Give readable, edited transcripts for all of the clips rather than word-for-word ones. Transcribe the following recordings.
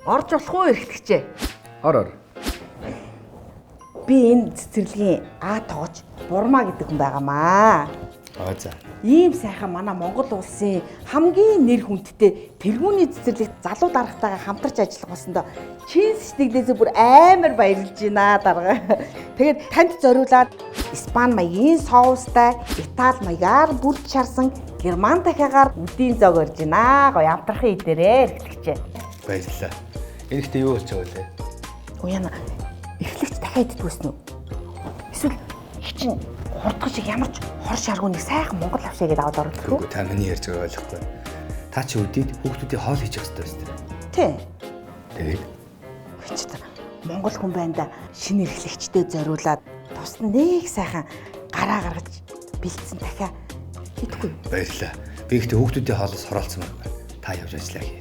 Орж болох уу, эрхлэгчээ? Ор ор. Би энэ цэцэрлэгийн А тоогч Бурмаа гэдэг хүн байгаамаа. Аа за. Ийм сайхан манай Монгол улсын хамгийн нэр хүндтэй тэргүүний цэцэрлэгт залуу даргатайгаа хамтарч ажиллах болсондоо чин сэтгэлээсээ бүр амар баярлж байна, дарга. Тэгээд танд зориулаад Испани маягийн соустай, Итали маягаар бүрд шарсан герман дахиагаар үдийн зог орж байна. Гоё амтрахын идэрээ, эрхлэгчээ. Баярлалаа. Энэ ихтэй юу болж байгаа вэ? Уяна, эрхлэгч дахиад иддэг үү? Эсвэл их чинь хурдхан шиг ямар ч хор шаргуу нэг сайхан монгол авшаа гэдээ аваад оруулах уу? Үгүй, та миний ярьж байгааг ойлгохгүй. Та чи үдийд хүүхдүүдийн хоол хийж явах хэрэгтэй шүү дээ. Тий. Тэгээд Чи монгол хүн байна да, шинэ эрхлэгчтэй зориулаад тус нэг сайхан гараа гаргаж бэлдсэн дахиа идэхгүй юу? Баярлалаа. Би ихтэй хүүхдүүдийн хоолоос хороолцсон байна. Та явж ажиллаа хий.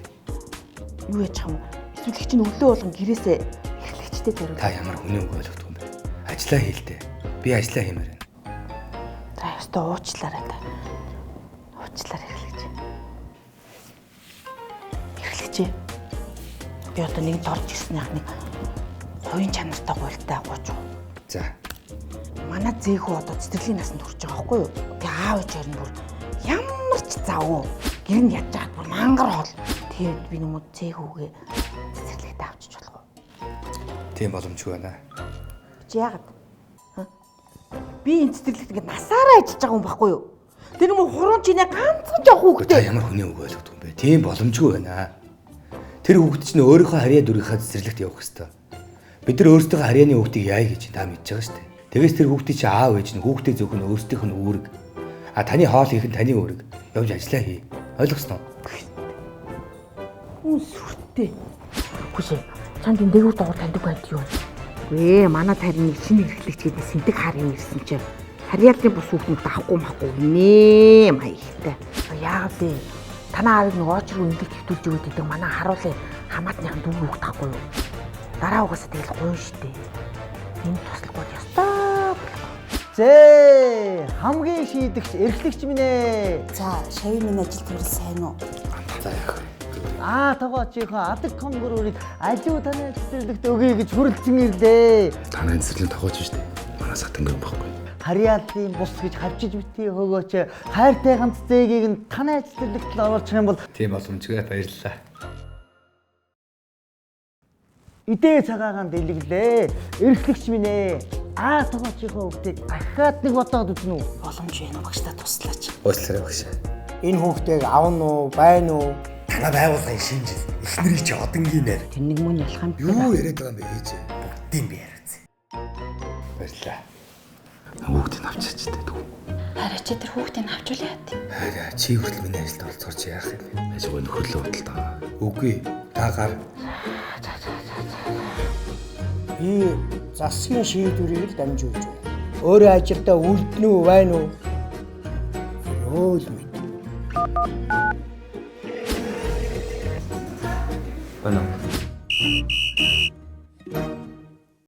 Юу яж юм? Эсвэл их чинь өглөө болгон гэрээсээ эрхлэгчтэй зориулаад. Та ямар хүний үг ойлгохгүй юм бэ? Ажиллаа хий л дээ. Би ажиллаа хиймээр байна. За, ёстой уучлаарай та. Уучлаарай, эрхлэгч. Эрхлэгч. Би одоо нэг дорж ирсэн яг нэг хувийн чанартай гуйлтай гууч. За. Манай зэхүү одоо цэцэрлэгийн насанд хүрч байгаа байхгүй юу? Тэгээ аав ээж хоёр нь бүр ямар ч завгүй. Гэр нь ядж хаад бүр мангар хоол. Тэгээд би нүмүүд зэхүүгээ цэцэрлэгтээ авчиж болох уу? Тийм боломжгүй байна. Чи яагаад? Би энэ цэцэрлэгт ингээд насаараа ажиллаж байгаа юм байхгүй юу? Тэр юм хурун чинээ ганцхан жоох Үгүй, та хүүхдээ. ямар хүний үг ойлгохгүй юм бэ? Тийм боломжгүй байна. Тэр хүүхд чинь өөрийнхөө харьяа дүрийнхээ цэцэрлэгт явах ёстой. Бид нар өөрсдийнхөө харьяаны хүүхдийг яая гэж та мэдж байгаа шүү дээ. Тэгээс тэр хүүхдийн чи аав ээж нь хүүхдээ зөвхөн нь өөрсдийнх нь үүрэг. А таны хоол хийх нь таны үүрэг. Явж ажиллаа хий. Ойлгосноо? Хүн сүртэй. Хүшээ. Чамд энэ дээгүүр дагуур таньдаг байд юу? Үгүй ээ, манай тарин нэг шинэ эрхлэгч гэдэг сэнтэг хар юм ирсэн чинь. Харьяалны бус хүүхнүүд авахгүй махгүй гинэ маягтай. Яагаад вэ? Танаа аавыг нэг очроо өндөг хэвтүүлж өгöd гэдэг манай харуулын хамаатныхан дүү хүүхд тахгүй юу? Дараа угаасаа тэгэл гуйн штэ. Энэ туслахгүй ёстой болохгүй. Зээ, хамгийн шийдэгч эрхлэгч минь ээ. За, шавь минь ажил төрөл сайн уу? За, яах вэ? Аа, тогоочийнхоо адаг конгорыг аливаа таны цэцэрлэгт өгье гэж хүрэлцэн ирлээ. Танай цэцэрлэг тогооч шүү дээ. Манай сатангүй юм байхгүй. Харьяаллын бус гэж хавчиж битгий хөөгөөч, хайртай ганц зээгийг нь танай цэцэрлэгт л оруулах юм бол Тийм боломжгүй, баярлалаа. Идээ цагаагаан дэлгэглээ. Эрхлэгч минь ээ. Аа, тогоочийнхоо хүүхдийг ахаад нэг бодоод үзнэ үү? Боломж байна уу, багштай туслаач. Уучлаарай, багш. Энэ хүүхдийг авна уу, байна уу? Танай байгууллагын шинэ жил эхнэрийг чи одонгийн нэр. Тэр нэг мөн ялах юм. Юу яриад байгаа юм бэ, ээж? Бүгдийг би яриад. Баярлалаа. Хүүхдийг авчаач тээ дүү. Хараа чи тэр хүүхдийг авчвал яат. Хараа чи хүртэл миний ажилд оролцохоор чи яах юм бэ? Ажиг нөхөрлөө худалдаа. Үгүй, та гар. Би засгийн шийдвэрийг л дамжуулж байна. Өөрөө ажилдаа үлдэнэ үү, байна уу? Өөл мэд. Байна уу?